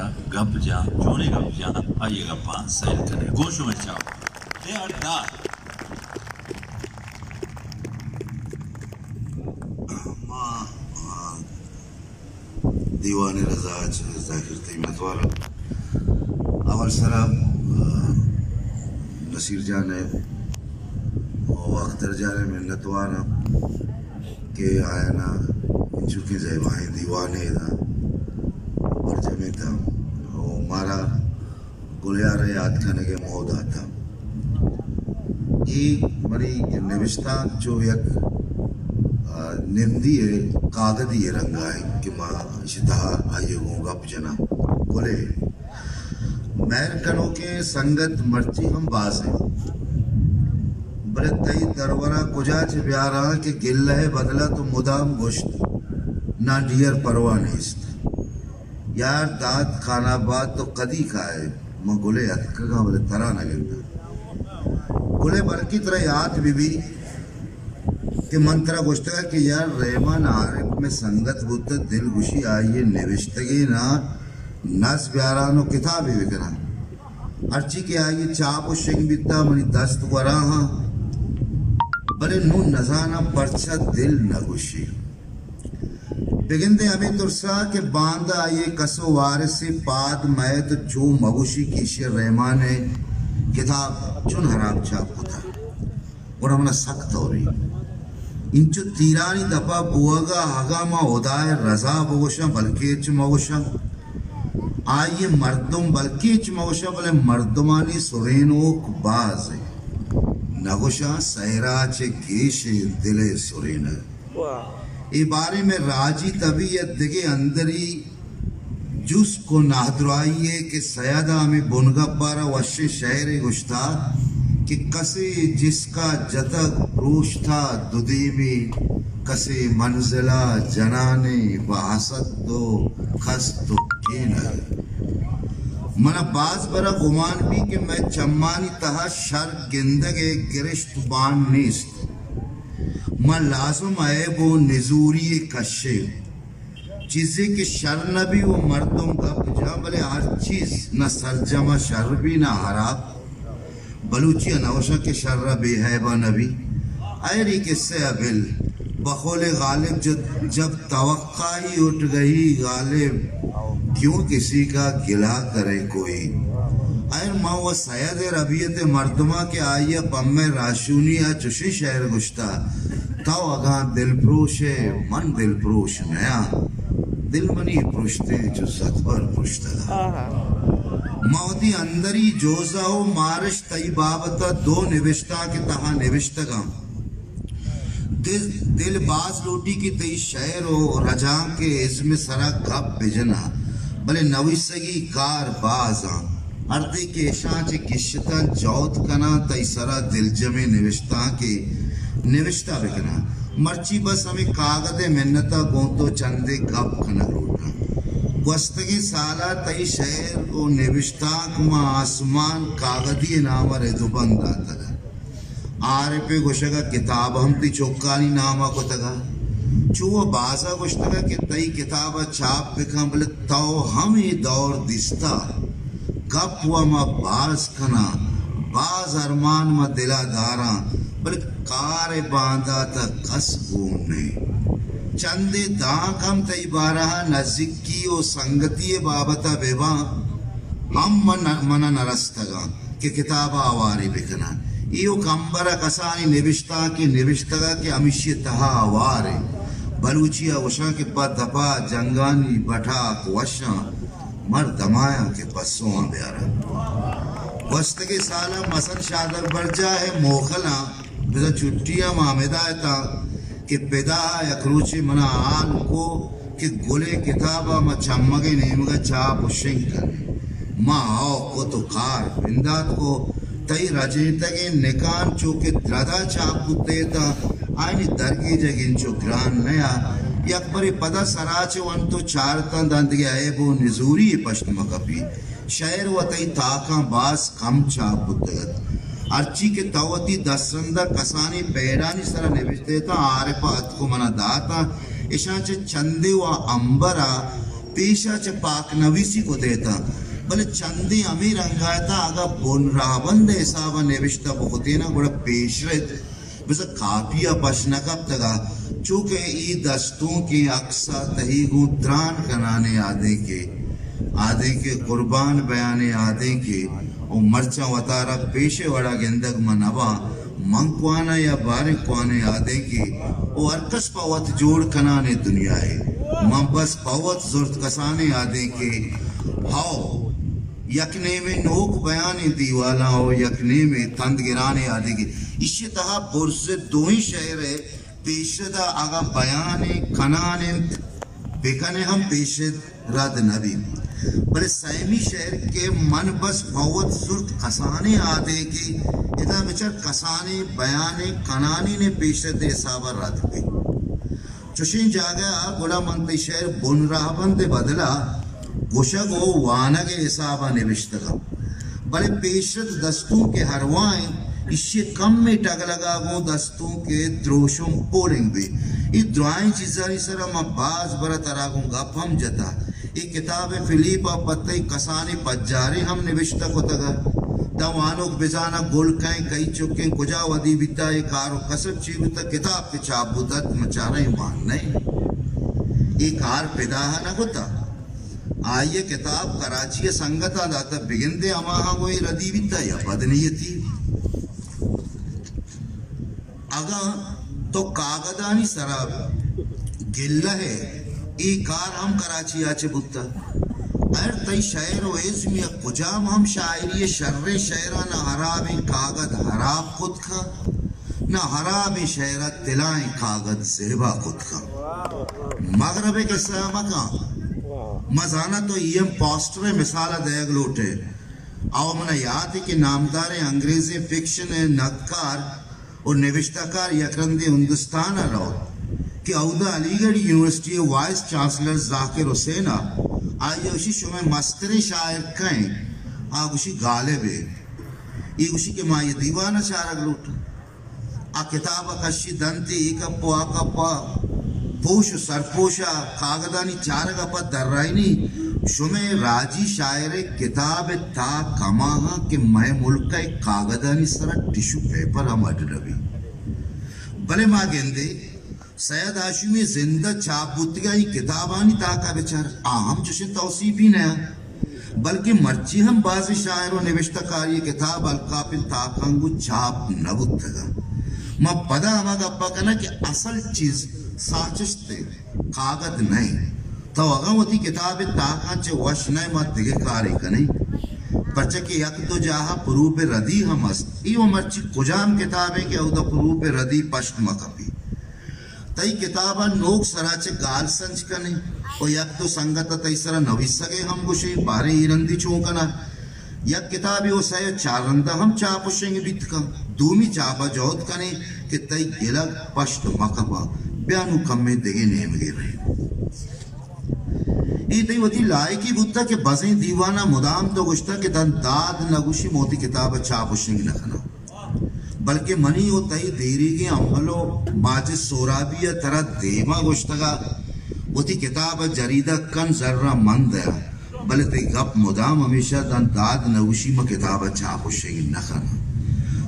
گپ جاں، چونیں گپ جاں، آئی ءِ گپاں سیل کنیں۔ گوں شمئے چاپ۔ دے اڈ دار۔ ما، آ، دیوان ءِ رضا ءَ چہ ذاکر تئی منتوار آں۔ اول سرا، آ، نصیر جان ءِ ءُ اختر جان ءِ منتوار آں کہ آیان ءَ انچوکیں زیبائیں دیوانے ادا برجمینتاں ءُ مارا گلیار ءِ یات کنگ ءِ موہ داتاں۔ اے منی نبشتانک چو یک، آ، نمدی ءِ کاگدی ءِ رنگ ءَ اِنت کہ ما ایشی تہا آئی ءَ گوں گپ جناں۔ گلے، مہر کنوکیں سنگت مرچی ہم باز اِنت، بلے تئی درور ءَ کجا چہ بیاراں کہ گلہ ءِ بدل ءَ تو مدام گوشت، نا ڈیئر، پرواہ نیست۔ یار داد خان آباد تو کدی کائے؟ من گلے اتکگاں بلے ترا نہ گنداں۔ گلے، بلکیں ترا یات بہ بی کہ من ترا گوشتگ کہ یار رحمان عارف مئے سنگت بوتگ، دل گوشی آئی ءِ نبشتگیناں نز بیاران ءُ کتابے بکناں۔ ہرچی کہ آئی ءِ چاپ ءُ شنگ بیتگ منی دست گورا آں، بلے نوں نزاناں پرچا دل نہ گوشی۔ بگندے ہمے ترسا کہ باندا آئی ءِ کس ءُ وارثے پاد مئیت ءُ چو مگوشی کہ ایشی ءَ رحمان ءِ کتاب چون ہراب چاپ کتگ، گڑا منا سک توری۔ انچو تیرانی دپا بوہگا اگاں ما ہدا ءِ رضا بگوشاں، بلکیں ہچ مگوشاں۔ آئی ءِ مردم بلکیں ہچ مگوشاں، بلے مردمانی سرینوک باز اِنت۔ نگوشاں سیرا چہ گیش اِنت دل ءِ سرینگ۔ واہ۔ اے باریں مئے راجی تبی ءِ دگہ اندری جسک ءُ نادراہی ءِ کہ سید ءَ ہمے بنگپ ءَ را وشیں شئیرے گوشتہ کہ کسے جسک ءَ جتگ پروشتہ دو دیمی، کسے منزل ءَ جنانے بہ حسد ءُ کست ءُ کینگ۔ من ءَ باز برا گمان بی کہ مئے چمانی تہا شر گندگ ءِ گرشت بان نیست۔ ما لازم عیب ءُ نزوری ءَ کشیں۔ چیزے کہ شر نہ بی ءُ مردم گپ جاں، بلے ہر چیز نہ سرجم ءَ شر بی نہ ہراب۔ بلوچی ءَ نہ گوشاں کہ شر ءَ بے عیب ءَ نہ بی۔ ہیر اے کسہ ءَ بل، بقول غالب جب، جب توقع ہی اٹھ گئی غالب، کیوں کسی کا گلہ کرے کوئی۔ ہیر ما وَ سید ءِ ربیت ءِ مردماں کہ آئی ءَ پہ مئے راہشونی ءَ چشیں شئیر گوشتہ، تو اگاں دلپروش ئے، من دلپروش نیاں۔ دل منی پرشتیں چو زتبر پرشتگ۔ آہا۔ ما وتی اندری جوزہ ءُ مارشت تئی بابت ءَ دو نبشتانک ءِ تہا نبشتگ آں۔ دل، دل باز لوٹی کہ تئی شئیر ءُ رجانک ءِ ازم ءِ سرا گپ بجناں، بلے نویسگی کار باز آں۔ ہردے کہ اشاں چہ گیشتر جہد کناں، تئی سرا دلجمیں نبشتانکے نبشتہ بکناں۔ مرچی بس ہمے کاگد ءِ منت ءَ گوں تو چندے گپ کنگ لوٹاں۔ گوستگیں سال ءَ تئی شئیر ءُ نبشتانک ماں آسمان کاگدی ءِ نام ءَ رد ءُ بند داتگ۔ عارف ءِ گوشگ ءَ کتاب ہم تئی چکانی نام ءَ کتگ ءَ۔ چو وَ باز ءَ گوشتگ ءَ کہ تئی کتاب ءَ چاپ بکن، بلے تو ہم اے دور دیستہ۔ گپ وَ ما باز کناں، باز ارمان ما دل ءَ داراں، بلے کار ءِ باندات ءَ کس گون نہ اِنت۔ چندے دانک ہم تئی بارہ ءَ نزیکی ءُ سنگتی ءِ بابت ءَ بہ باں، ہم من، من ءَ نہ رستگ اَنت۔ کہ کتاب ءَ ہوارے بکناں۔ ایوک امبر ءَ کسانیں نبشتانکے نبشتگ ءَ کہ ہمیشی ءِ تہا ہوار اِنت۔ بلوچی ءَ گوشاں کہ پہ دپ ءَ جنگانی بٹاک وش اَنت، مرد ہمایاں کہ پسواں بیاراں۔ گوستگیں سال ءَ مزن شادر برجاہ ءِ موکلاں بزاں چھٹی ءَ ما ہمدا اتاں کہ پدا ءَ یک روچے من ءَ ہال کو کہ گل ءِ کتاب ءَ ما چمگ ءِ نیمگ ءَ چاپ ءُ شنگ کنیں۔ ما ہئو کت ءُ کار بندات کو۔ تئی رجینتگیں نکان چو کہ رد ءَ چاپ بوتگ اتاں، آیانی درگیجگ انچو گران نیا۔ یکبرے پدا سرا چہ ونت ءُ چارتاں داں دگہ عیب ءُ نزوری یے پشت مہ کپیت۔ شئیر وَ تئی تاکاں باز کم چاپ بوتگ اَت۔ ہرچی کہ تو وتی دسترند ءَ کسانیں پیڈانی سرا نبشتہ اتاں، عارف ءَ اتک ءُ من ءَ داتاں۔ اشاں چہ چندے وَ امبر ءَ پیشا چہ پاک نویسی کتہ اتاں، بلے چندے ہمے رنگا اتاں، اگاں بن راہبند ءِ حسابا نبشتہ بکتیناں، گڑا پیشرد بزاں کاپیا پش نہ کپتگا، چوکہ اے دستونکیں عکسا تہی گوں تران کنانیں آدینکے، آدینکے قربان بیانیں آدینکے، و مرچاں وتارا پیشے وڑا گندگ من نباں۔ من کواناں یا باریں کوانیں آدینکے، و ہرکس پہ وت جوڑ کنانیں دنیائے۔ من بس پہ وت زرت کسانیں آدینکے، ہئو، یک نیمے نوک بیانیں دیوالاں و یک نیمے تندگرانیں آدینکے۔ ایشی تہا برز دوئیں شعر ءِ پیشردا اگاں بیانے کنان انت، بکنے ہم پیشرد رد نہ بیت۔ بلے سیمی شعر کہ من بس پہ وت زرت کسانیں آدینکے، ادا بچار کسانیں بیانیں کنانیں پیشرد ءِ حسابا رد بیت۔ چشیں جاگہ ءَ گڑا من تئی شعر بن راہبند ءِ بدلا گوشگ و وانگ ءِ حسابا نبشتگاں۔ بلے پیشرد دستونک ءِ ارواہ انت، ایشی ءِ کمے ٹگلگا گوں دستونک ءِ دروشم پولنگ بیت۔ اے درائیں چیزانی سرا من باز برا ترا گوں گپ ہم جتا۔ اے کتاب ءَ فلیپ ءَ پہ تئی کسانیں پجارے ہم نبشتہ کتگ ءَ۔ داں وانوک بزاناں گل کئے، کئی چکیں، کجا ودی بیتا، اے کار و کسب چی بوتا، کتاب کہ چاپ بوتا، من چاراں اے مان نئے۔ اے کار پدا ءَ نہ کتا۔ آئی ءَ کتاب کراچی ءَ سنگتاں داتا، بگندے ہماہاں گوں اے ردی بیتا یا بدنیتی۔ اگاں تو کاگدانی سرا گلہ ئے، اے کار ہم کراچی ءَ چہ بوتہ۔ ہر تئی شعر و ازم یا کجام ہم شاعری ءِ شریں شعر ءَ نہ ہرابیں کاگد ہراب کت کن، نہ ہرابیں شعر ءَ تلائیں کاگد زیبا کت کن۔ مغرب ءِ قصہ ءَ مکن۔ ما زاناں تو ای ایم پاسٹر ءِ مثال ءَ دئیگ لوٹ ئے۔ آ من ءَ یات اِنت کہ نامداریں انگریزیں فکشن ءِ نگدکار و نبشتہ کار یک رندے ہندوستان ءَ روت کہ اودا علی گڑھ یونیورسٹی ءِ وائس چانسلر ذاکر حسین ءَ آئی ءَ گوشی، شمئے مستریں شاعر کئے؟ آ گوشی، غالب ءَ۔ اے گوشی کہ ما آئی ءِ دیوان ءَ چارگ لوٹاں۔ آ کتاب ءَ کشی دنت، اے کپ ءُ آ کپ ءَ پوش ءُ سرپوش ءَ کاگدانی چارگ ءَ پد درائینی، شمئے راجی شاعر ءِ کتاب ءِ تاک ہماہاں کہ مئے ملک ءِ کاگدانی سرا ٹشو پیپر ہم اڈ نہ بیت۔ بلے ما گندے سید ہاشمی ءِ زند ءَ چاپ بوتگیں اے کتابانی تاک ءَ بچار، آ ہم چشیں توسیپی نہ انت۔ بلکیں مرچی ہم بازیں شاعر و نبشتہ کاری ءِ کتاب الکاپیں تاکاں گوں چاپ نہ بوتگ انت۔ ما پدا ہما گپ ءَ کناں کہ اصل چیز ساچشت انت، کاگد نہ انت۔ تو اگاں وتی کتاب ءِ تاکاں چہ وش نہ ئے، ما دگہ کارے کنیں۔ پرچا کہ یک دو جاہ ءَ پروپ ءِ ردی ہم است۔ اے و مرچی کجام کتابے کہ اودا پروپ ءِ ردی پشت مہ کپی۔ تئی کتاب ءَ نوک سرا چہ گال سنج کنیں و یک دو سنگت ءَ تئی سرا نویسگ ءَ ہم گوشیں، باریں اے رندی چون کناں۔ یک کتابے و سئے و چار رندا ہم چاپ و شنگ بیت کن۔ دومی چاپ ءَ جہد کنیں کہ تئی گلگ پشت مہ کپاں۔ بیا نوں کمیں دگہ نیمگے رئیں۔ اے تئی وتی لائکی بوتگ کہ بزیں دیوان ءَ مدام تو گوشتگ کہ داں داد نہ گوشی من وتی کتاب ءَ چاپ و شنگ نہ کناں۔ بلکیں منی و تئی دیریگیں ہمبل و ماجد سہرابی ءَ ترا دیما گوشتگ ءَ وتی کتاب ءَ جریدہ کن زر ءَ من دیاں، بلے تئی گپ مدام ہمیش ءَ داں داد نہ گوشی من کتاب ءَ چاپ و شنگ نہ کناں۔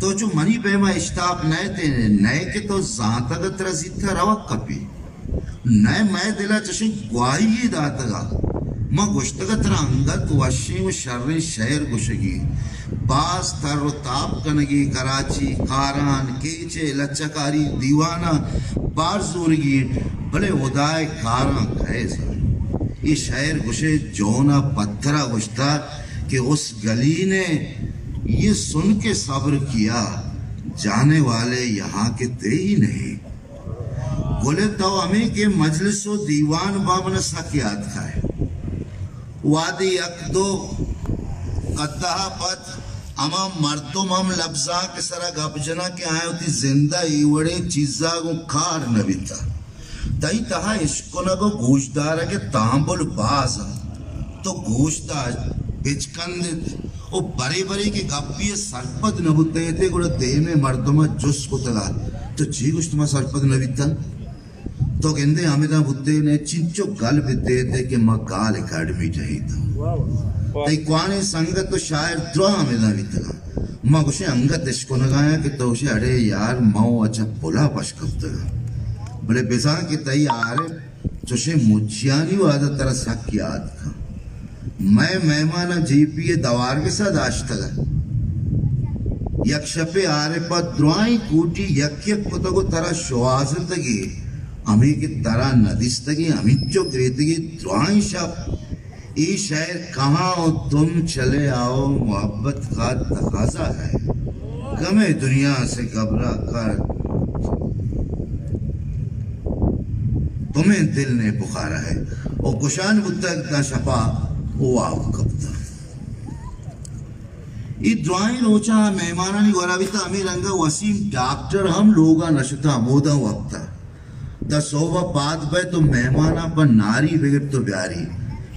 تو چو منی پیما اشتاپ نہ ات، نئے کہ تو زانتگ ءَ ترا زیت ءَ روگ کپی۔ نئے مئے دل ءَ چشیں گواہی یے داتگ ءَ۔ من گوشتگ ءَ ترا انگت وشیں و شریں شئیر گوشگی، باز تر و تاب کنگی، کراچی، کاران، کیچ ءِ لچہ کاری دیواناں بار زورگی، بلے ہدا ءِ کاراں کئے زانت۔ اے شئیر گوشے جون ءَ پتر ءَ گوشتہ کہ اس گلی نے یہ سن کے صبر کیا، جانے والے یہاں کے تھے ہی نہیں۔ گل ءَ تو ہمے کہ مجلس و دیوان باں من ءَ سک یات کائے۔ وہدے یک دو قطعہ ءَ پد ہما مردم ہم لبزانک ءِ سرا گپ جناں کہ آیاں وتی زند ءَ اے وڑیں چیزاں گوں کار نہ بیتہ۔ تئی تہا اشکنگ و گوشدارگ ءِ تامبل باز انت۔ تو گوش داشت، بچکندت و برے برے کہ گپے ءَ سرپد نہ بوتگ ات ئے، گڑا دیم ءِ مردم ءَ جست کتگ ات، تو چے گوشت ما سرپد نہ بیتگ؟ تو گندے ہمدا بوتے نے چنچو گل بیتے تے کہ ما گال اکیڈمی ٹہیتاں۔ تئی کوانیں سنگت و شاعر درا ہمدا بیتگاں۔ ما گوشیں انگت اشکنگایاں کہ تو گوشے اڑے یار ما و اچا پلا پش کپتگاں۔ بلے بزاں کہ تئی عارف چوشیں مچیانی وہدا ترا سک یات کن۔ مئے مہماناں جے پی ء دوارگس ء داشتگ ات۔ یک شپے عارف ء درائیں کوٹی یک یک کتگ و ترا شوہازتگی، ہمے کہ ترا ندیستگی ہمینچو گریتگی درائیں شپ۔ اے شعر کہاں و تم چلے آؤ، محبت کا تقاضا ہے، غم دنیا سے گھبرا کر تمہیں دل نے پکارا ہے۔ او گشان بوتگ داں شپا او واب کپتگ۔ اے درائیں روچاں مہمانانی گورا بیتا، ہمے رنگا وسیم ڈاکٹر ہم لوگا نشتا، ہمودا وپتا۔ داں سہبا پاد بئے تو مہماناں پہ ناری بگپت و بیاری۔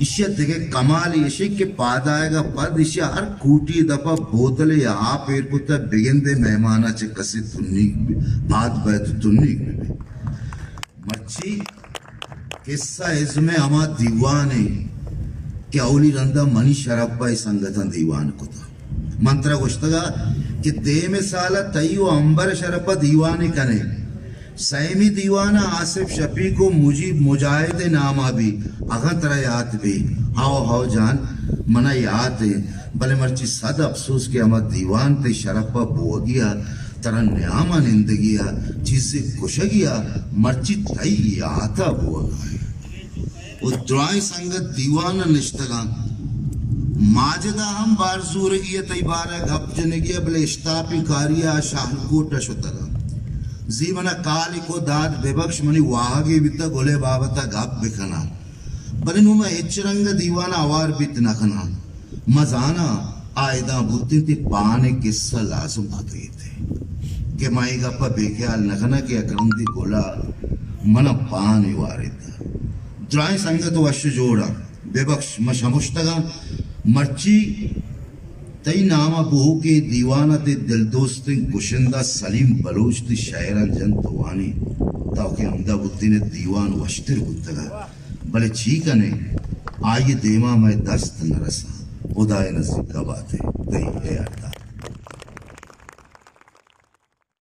ایشی ء دگہ کمالے ایش انت کہ پاد آیگ ء پد ایشی ء ہر کوٹی ء دپ ء بوتلے آپ ایر کت ء بگندے مہماناں چہ کسے تنیگ بہ-، پاد بئیت و تنیگ بہ بیت۔ مرچی قصہ ازم ء ہما دیوانے کہ اولی رندا منی شرپ ء اے سنگتاں دیوان کتہ۔ من ترا گوشتگ ء کہ دیم سال ء تئی و امبر ء شرپ ء دیوانے کنیں۔ سیمی دیوان ء آصف شفیق و مجیب مجاہد ء نام ء بی، اگاں ترا یات بی۔ ہو ہو جان، من ء یات انت، بلے مرچی صد افسوس کہ ہما دیوان تئی شرپ ء بوگی ء ترا نیام ء نندگی ء چیزے کشگی ء مرچی تئی یات ء بوگ ء انت۔ و درائیں سنگت دیوان ء نشتگاں۔ ماجد ء ہم بار زورگی ء تئی بارہ ء گپ جنگی ء، بلے اشتاپی کاری ء شاہلکوٹ ء شتگاں۔ زی من ء کالے کو دات، ببکش منی واہگے بیتگ، گل ء بابت ء گپ بکناں۔ بلے نوں من ہچ رنگ ء دیوان ء ہوار بیت نہ کناں۔ من زاناں آ اداں بوت انت، اے پان ء کسہ لازم کتگ ایت کہ من اے گپ ء بے خیال نہ کناں کہ یک رندے گل ء من ء پان ء وارت۔ درائیں سنگت وش جوڑ آں، ببکش من شمشتگاں۔ مرچی تئی نام ء بوہوکیں دیوان ء تئی دلدوستیں گشندہ سلیم بلوچ تئی شئیراں جنت و وانی، تو کہ ہمدا بوتین ء دیوان وشتر بوتگ ء۔ بلے چی کنیں، آئی ء دیما مئے دست نہ رساں۔ ہدائے نزیک ء بات ئے، تئی اے ہردا۔